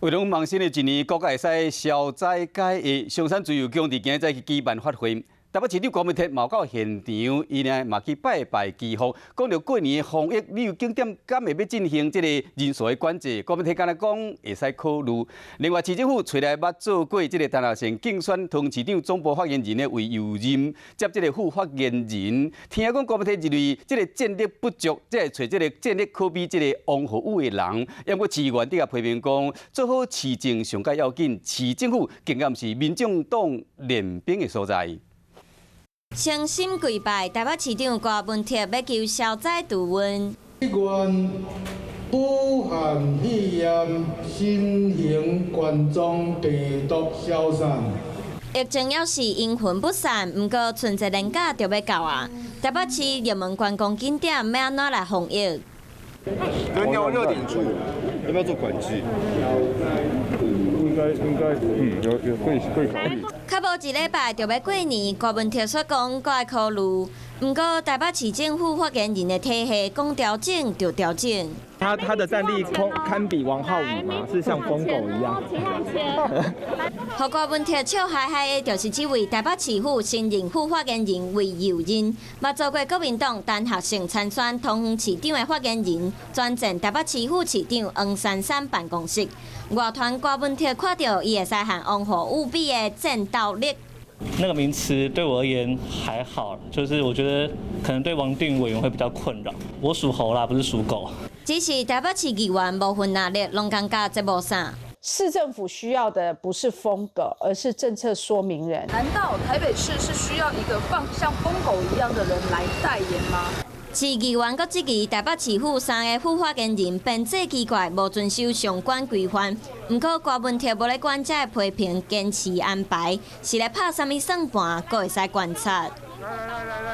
為了望新的一年，國家會使消災解厄，松山自由宮佇今仔載去舉辦法會。台北市長柯文哲嘛到現場，伊呢嘛去拜拜祈福。講著過年的防疫旅遊景點，敢會欲進行這個人數的管制？柯文哲敢若講會使考慮。另外，市政府揣來捌做過這個臺南縣競選桃園市長總部發言人的魏祐任接這個副發言人。聽講柯文哲認為這個戰力不足，才會揣這個戰力可比這個王浩宇的人。毋過市議員佇遐批評講，做好市政上蓋要緊，市政府更加毋是民眾黨練兵的所在。誠心跪拜，台北市長柯文哲欲求消災度運。願武漢肺炎新型冠狀病毒消散。疫情猶是陰魂不散，毋過春節連假就欲到啊！台北市熱門觀光景點欲按怎來防疫？人流熱點處，要不要做管制？應該應該，有有會會考慮。較無一禮拜就欲過年，柯文哲說講閣愛考慮。毋過台北市政府發言人的體系講調整就調整。他的戰力堪比王浩宇嗎？是像瘋狗一樣。予柯文哲笑嗨嗨的，就是這位台北市府新任副發言人魏祐任，捌做過國民黨陳學聖參選桃園市長的發言人，轉戰台北市副市長黃珊珊辦公室。外傳柯文哲看著伊會使和王浩宇比的戰鬥力。那個名詞對我而言還好，就是我覺得可能對王定宇委員會比較困擾。我屬猴啦，不是屬狗。只是台北市議員無分藍綠，攏感覺這無啥。市政府需要的不是瘋狗，而是政策說明人。難道台北市是需要一個放像瘋狗一樣的人來代言嗎？市議員閣質疑台北市府三个副發言人編制奇怪，無遵守相關規範。毋過柯文哲無咧管這个批評，堅持安排，是來拍啥物算盤，閣會使觀察。